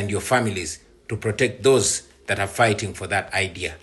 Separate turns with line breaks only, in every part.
And your families to protect those that are fighting for that idea.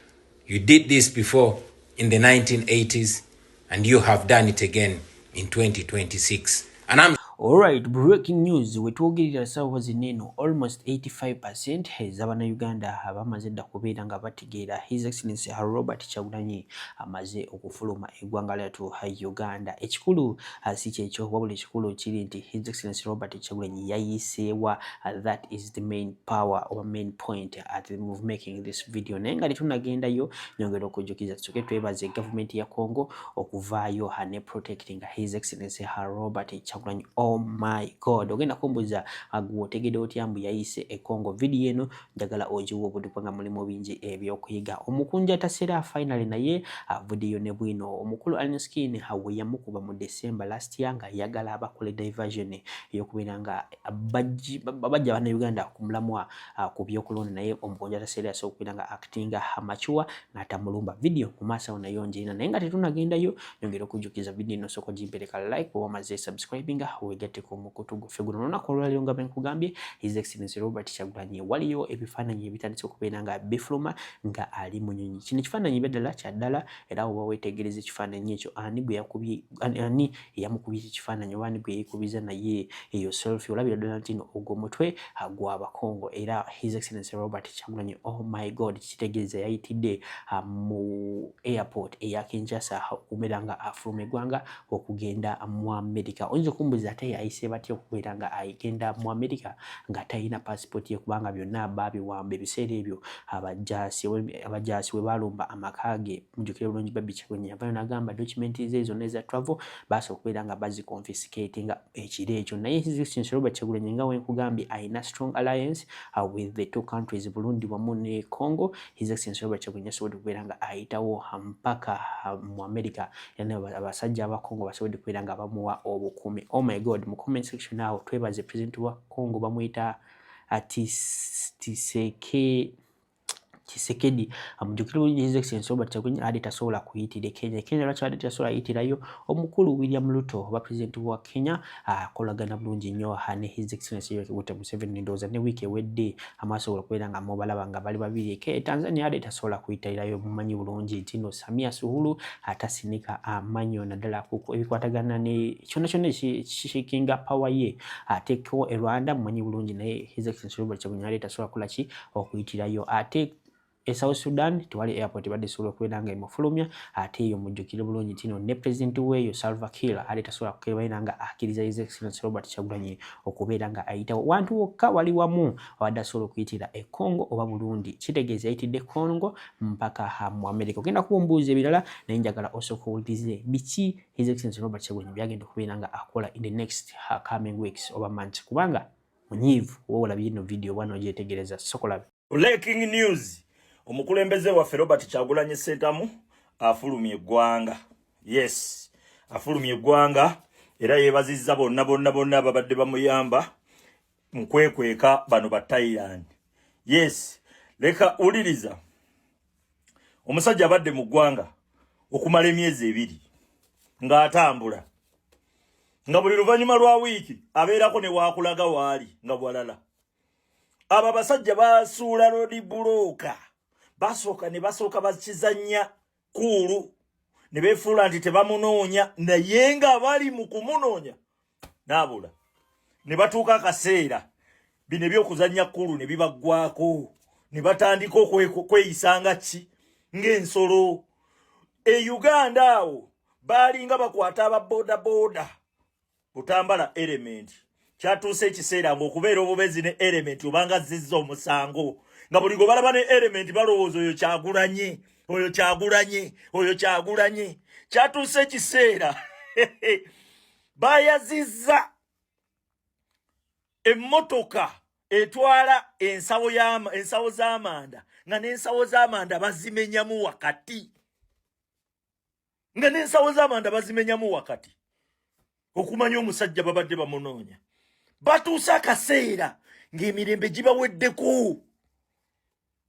You did this before in the 1980s, and you have done it again in 2026. And I'm
Alright, breaking news. Wetwogerera ssaawa zino eno, almost 85% ez'Abannayuganda abamaze dda kubeera nga bategeera His Excellency Robert Kyagulanyi amaze okufuluma eggwanga lyattu Uganda. Ekikulu si kyekyo, wabula ekikulu kiri nti His Excellency Robert Kyagulanyi yayiseewa. That is the main power or main point at the of making this video. Naye nga tetunagendayo, nyongera okujjukiza, tusooke twebaze gavumenti ya Congo okuvaayo ne protecting His Excellency Robert Kyagulanyi. Oh my God, ogenda kumbuza gwe otegedde otya mbu yayise e Congo? Video eno njagala ogiwa obudde kubanga mulimu bingi ebyokuyiga. Omukunja Tasera finally naye avuddeyo ne bwino. Omukulu Alien Skin we yamukuba mu December last year nga ayagala abakole diversion ey'okubeera nga bajja Bannayuganda ku mulamwa ku byokulonda, naye omukunja Tasera yasobola okubeera nga actinga mature ng'atamulumba. Video mu maaso awo nayo njirina, naye nga tetunagendayo, nyongera okujjukiza, video eno osooka ogimpereka like, oba omaze subscribinga, wegatte ku mukutu gwaffe guno. Olunaku olwaleero, nga bwenkugambye, His Excellency Robert Kyagulanyi, waliyo ebifaananyi ebitandise okubeera nga bifuluma nga ali mu nyonyi. Kino ekifaananyi byaddala kyaddala, era oba weetegereza ekifaananyi ekyo, ani gwe yakubye, ani eyamukubye ekifaananyi oba ani gwe yeekubiza naye eyo selfie, olabira ddala nti no ogwo mutwe gw'Abakongo. Era His Excellency Robert Kyagulanyi, oh my God, kitegeeza yayitidde mu airport eya Kinshasa okubeera nga afuluma eggwanga okugenda mu America. Oyinza okumbuuza ate yayise batya okubeera nga agenda mu America nga talina passport ye, kubanga byonna baabiwamba ebiseera ebyo abajaasi we baalumba amaka ge. Mujjukire bulungi, Barbie Kyagulanyi yavayo n'agamba document ze zonna eza travel basobola okubeera nga baziconfiscatinga ekiro ekyo. Naye His Excellency Robert Kyagulanyi, nga wenkugambye, alina strong alliance with the two countries, Burundi wamu ne Congo. His Excellency Robert Kyagulanyi asobodde okubeera nga ayitawo mpaka mu America, era abasajja aba Congo basobodde okubeera nga bamuwa obukuumi. Oh my God, mu comment section awo twebaze president wa Congo, bamuyita Tshisekedi. Amujjukire bulungi, His Excellency Robert Kyagulanyi ali tasobola kuyitira e Kenya. Kenya lwaki abadde tasobola kuyitirayo? Omukulu William Ruto oba president wa Kenya akolagana bulungi nnyo ne His Excellency Yoweri Kaguta Museveni. Ndowooza ne wiiki ewedde amaaso okubeera nga mubalaba nga bali babiri. Ke Tanzania ali tasobola kuyitirirayo, mumanyi bulungi nti no Samia Suluhu atasinika amannyo, naddala ebikwatagana ne kyonna kyonna ekishakinga power ye. Ate ko e Rwanda mumanyi bulungi, naye His Excellency Robert Kyagulanyi ali tasobola kukola ki okuyitirayo. Ate e South Sudan tewali airport ebadde esobola okubeera nga emufulumya. Ate eyo mujjukire bulungi nti no ne president weeyo Salva Kiir ate tasobola kubeera nga akkiriza His Excellency Robert Kyagulanyi okubeera nga ayitawo. Wantu wokka wali wamu abadde asobola okuyitira e Congo oba Burundi. Kitegeeza yayitidde Congo mpaka mu America. Ogenda kubumbuuza ebirala, naye njagala osooka owulirize biki His Excellency Robert Kyagulanyi byagenda okubeera nga akola in the next coming weeks oba months, kubanga munyiivu. Wowe olabye ino video bwana ogyetegereza, sokolabe.
Breaking news: omukulembeze waffe Robert Kyagulanyi Ssentamu afulumya eggwanga. Yes, afulumya eggwanga, era yeebazizza bonna bonna bonna ababadde bamuyamba mu kwekweka bano ba Thailand. Yes, leka wuliriza. Omusajja abadde mu ggwanga okumala emyezi 2 ng'atambula, nga buli luvannyuma lwa wiiki abeerako ne waakulaga waali nga bwalala. Abo abasajja basuula road block. Basooka ne basooka bakizannya cool ne beefuula nti tebamunoonya, naye nga bali mu kumunoonya n'abula. Ne batuuka akaseera bino ebyokuzannya cool ne bibaggwako, ne batandika okweyisa nga ki, ng'ensolo. E Uganda awo baalinga bakwata ababoodabooda Butambala element. Kyatuuse ekiseera ng'okubeera obubeezi ne element obanga zizza omusango, nga buli gwe balaba ne element balowooza oyo Kyagulanye, oyo Kyagulanye, oyo Kyagulanye. Kyatuuse ekiseera bayazizza emmotoka etwala ensawo z'amanda, nga n'ensawo z'amanda bazimenyamu wakati, nga n'ensawo z'amanda bazimenyamu wakati okumanya omusajja babadde bamunoonya. Batuuse akaseera ng'emirembe gibaweddeko,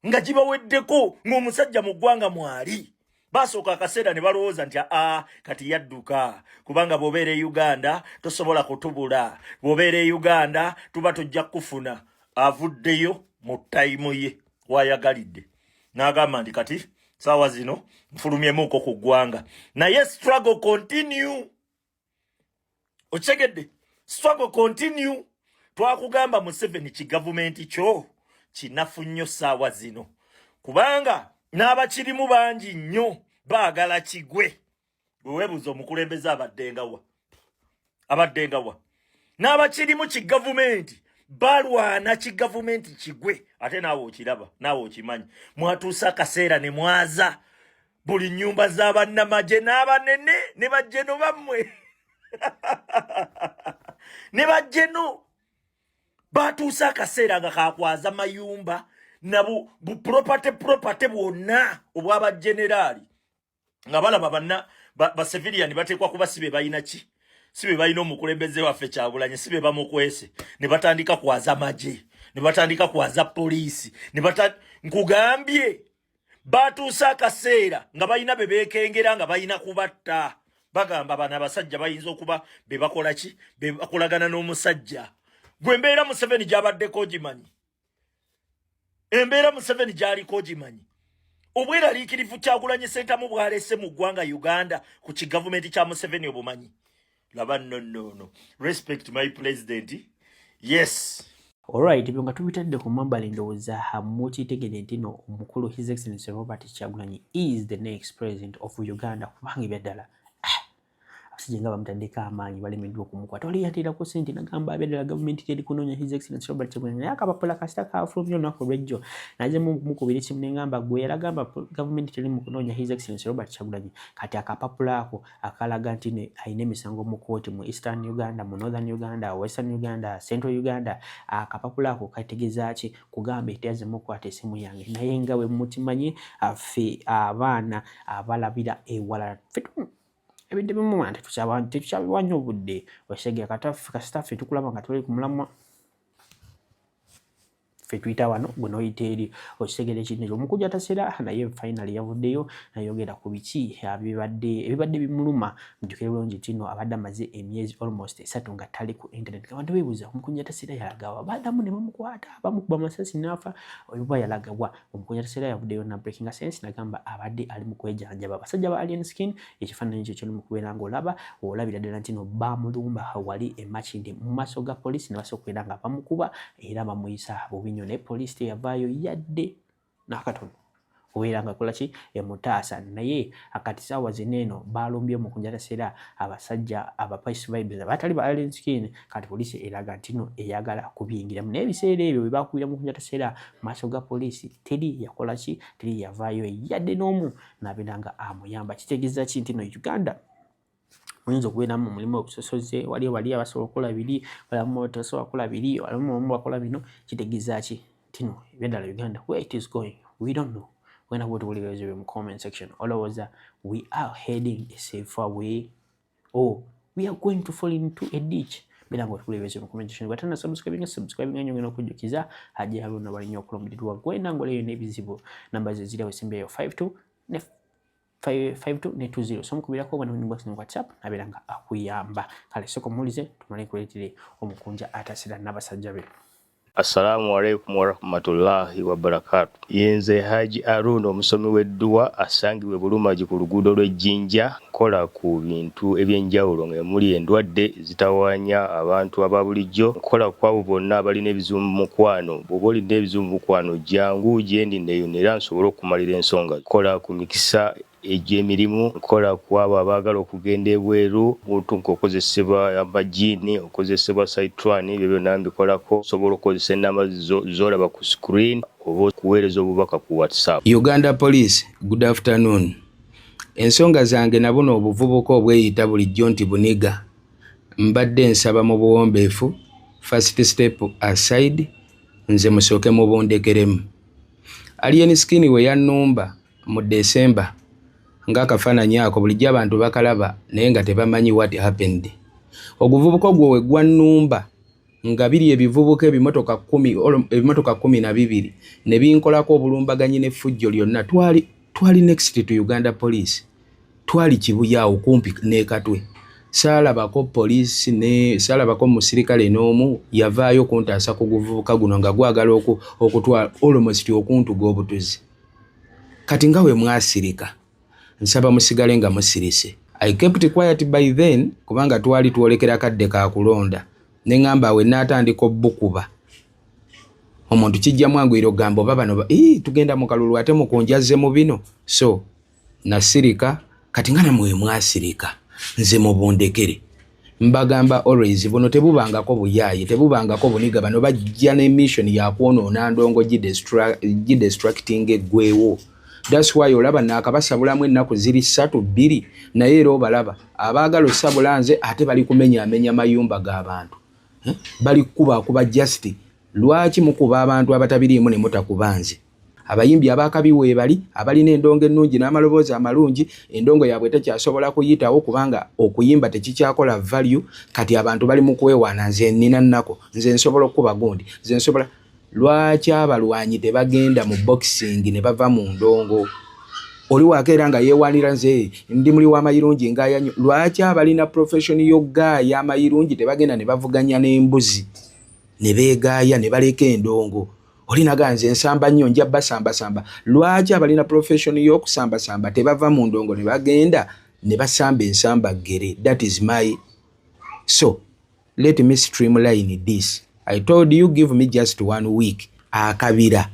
nga gibaweddeko, ng'omusajja mu ggwanga mwali. Basooka akaseera ne balowooza nti aa, kati yadduka, kubanga bw'obeera e Uganda tosobola kutubula, bw'obeera e Uganda tuba tujja kufuna. Avuddeyo mu tayimu ye wayagalidde n'agamba nti kati saawa zino nfulumyemuuko ku ggwanga, naye struggle continue. Okitegedde? Struggle continue. Twakugamba, Museveni, kigavumenti kyo kinafu nnyo saawa zino, kubanga n'abakirimu bangi nnyo baagala kigwe. Bwe weebuuza omukulembeze abaddengawa, abaddengawa, n'abakirimu kigavumenti balwana kigavumenti kigwe. Ate naawe okiraba, naawe okimanyi, mwatuuse akaseera ne mwaza buli nnyumba z'abannamagye n'abanene ne bajjeno bammwe ne bajjeno. Batuuse akaseera nga kakwaza mayumba na bu property bwonna obw'abageneraali, nga balaba banna ba civilian bateekwa kuba si be balina ki, si be balina omukulembeze waffe Kyagulanyi, si be bamukwese. Ne batandika kwaza magye, ne batandika kwaza poliisi, ne bata nkugambye batuuse akaseera nga balina be beekengera, nga balina kubatta. Bagamba bano abasajja bayinza okuba be bakola ki, be bakolagana n'omusajja. Gwe embeera Museveni gy'abaddeko ogimanyi, embeera Museveni gy'aliko ogimanyi, obweraliikirivu Kyagulanyi Sentamu bw'alese mu ggwanga Uganda ku kigavumenti kya Museveni obumanyi. Laba nno nno, respect my president, yes.
Alright, ebyo nga tubitadde ku mabbali, ndowooza mukitegedde nti no omukulu His Excellency Robert Kyagulanyi is the next president of Uganda, kubanga ebyaddala abasajja nga bamutaddeko amaanyi balemeddwa okumukwata. Oli yateerako sente nagamba abeddala gavumenti teri kunoonya His Excellency Robert Kyagulanyi, naye akapapula kasita kafulumya olunaku olwejjo, nazemu okumukubira ekimu nengamba gwe yalagamba gavumenti teri mu kunoonya His Excellency Robert Kyagulanyi. Kati akapapula ako akalaga nti alina emisango mu kooti mu Eastern Uganda, mu Northern Uganda, Western Uganda, Central Uganda, akapapula ako kategeeza ki? Kugamba eteyazemu okukwata esimu yange. Naye nga bwe mukimanyi, ffe abaana abalabira ewalala, ffe ebintu ebimu tetukyabiwa nnyo obudde. Okitegeera? Kasita ffe tukulaba nga tuli ku mulamwa, ffe tuyita wano, gwe n'oyita eri. Okitegeera ekintu ekyo? Omukunja tasera naye finally yavuddeyo nayogera ku biki ebibadde bimuluma. Mujjukire bulungi nti no abadde amaze emyezi almost 3 nga tali ku internet. Abantu beebuuza omukunja tasera yalagawa, baddamu ne bamukwata, bamukuba amasasi n'afa, oba yalagawa? Omukunja tasera yavuddeyo na breaking sense, nagamba abadde ali mu kwejanjaba abasajja ba Alien Skin. Ekifaananyi ekyo kyoli mu kubeera ng'olaba, olabira ddala nti no bamulumba wali e Makindye mu maaso ga poliisi, ne basooka okubeera nga bamukuba era bamuyisa bubi nnyo, naye poliisi teyavaayo yadde n'akatono obeera nga kola ki, emutaasa. Naye akati saawa zino eno balumbye omukunja tasera abasajja aba Spice Vibes abatali ba Alien Skin. Kati poliisi eraga nti no eyagala kubiyingiramu, naye ebiseera ebyo bwe bakubira mukunja tasera maaso ga poliisi, teri yakola ki, teri yavaayo yadde n'omu n'abeera nga amuyamba. Kitegeeza ki? Nti no Uganda muyinza okubeeramu mulimu obusosoze, waliwo bali abasobola okukola biri, waliwo tebasobola kukola biri, waliwo omu bakola bino. Kitegeeza ki? Tino ebyaddala Uganda, where it is going, we don't know. Wena kuba tuwulira ebyo mu comment section. Olowooza we are heading a safer way or we are going to fall into a ditch? Beera nga otuwulira ebyo mu comment section. Bw'atana subscribing, subscribing nnyo. Ngenda okujjukiza Hajji Haruna balinnya okulumbirirwa gwena ngoleyo n'ebizibu, namba ze ziri awo esembeyo 52 ne 52 ne 20. So mukubirako obwana inbox ne WhatsApp, nabeera nga akuyamba. Kale sooka omuwulize, tumale nkuleetere omukunja atasira n'abasajja be.
Assalamu alaikum warahmatullahi wabarakatu. Yenze Haji Aruna, omusomi w'edduwa asangibwa e Bulumagi ku luguudo lw'Ejjinja. Nkola ku bintu ebyenjawulo ng'emuli endwadde ezitawaanya abantu aba bulijjo. Nkola ku abo bonna abalina ebizibu mu mukwano. Bw'oba olina ebizibu mu mukwano, jangu gye ndi neeyune era nsobole okumalira ensonga. Nkola ku mikisa egy'emirimu, nkola ku abo abaagala okugenda ebweru, muntu ng'okozesebwa amajiini, okozesebwa saitwani, ebyo byonna mbikolako. Osobola okukozesa ennamba z'olaba ku screen oba okuweereza obubaka ku WhatsApp.
Uganda Police, good afternoon. Ensonga zange na buno obuvubuka obweyita bulijjo nti buniga. Mbadde nsaba mu buwombeefu, first step aside, nze musooke mubundekeremu. Alien Skin we yannumba mu December ng'akafaananyi ako bulijjo abantu bakalaba naye nga tebamanyi what happened. Oguvubuka ogwo we gwannumba nga biri ebivubuka ebimotoka 12 ne binkolako obulumbaganyi n'effujjo lyonna. Twali next to Uganda Police, twali Kibuye awo kumpi n'e Katwe. Saalabako poliisi ne saalabako musirikale n'omu yavaayo kuntaasa ku guvubuka guno nga gwagala okutwala almost okuntuga obutuzi. Kati nga we mwasirika, nsaba musigale nga musirise. I kept quiet by then kubanga twali twolekera kadde ka kulonda, ne ŋŋamba we naatandika obbukuba omuntu kijja mwanguyira okugamba oba bano tugenda mu kalulu ate mukunjazze mu bino. So nasirika. Kati nga namwe mwasirika, nze mubundekere. Mbagamba always, buno tebubangako buyaaye, tebubangako buniga. Bano bajja ne mission yakwonoona ndongo, gidestructing eggwewo. That's why olaba naakabasabulamu ennaku ziri 3 2, naye era obalaba abaagala osabula nze ate bali kumenyaamenya mayumba g'abantu, eh? Bali kukubakuba. Just lwaki mukuba abantu abatabiriimu ne mutakuba nze? Abayimbi abakabi weebali, abalina endongo ennungi n'amaloboozi amalungi, endongo yaabwe tekyasobola kuyitawo kubanga okuyimba tekikyakola value. Kati abantu bali mu kwewaana, nze nina nnako, nze nsobola okukuba gundi, nze nsobola. Lwaki abalwanyi tebagenda mu boxing ne bava mu ndongo? Oli wakeera nga yeewanira, nze ndi muli w'amayirungi ngaayanyo. Lwaki abalina profession y'okugaaya amayirungi tebagenda ne bavuganya n'embuzi ne beegaaya ne baleka endongo? Olinaga nze nsamba nnyo, nja basambasamba. Lwaki abalina profession y'okusambasamba tebava mu ndongo ne bagenda ne basamba ensamba ggere? That is my, so let me streamline this. I told you, give me just one week. Akabira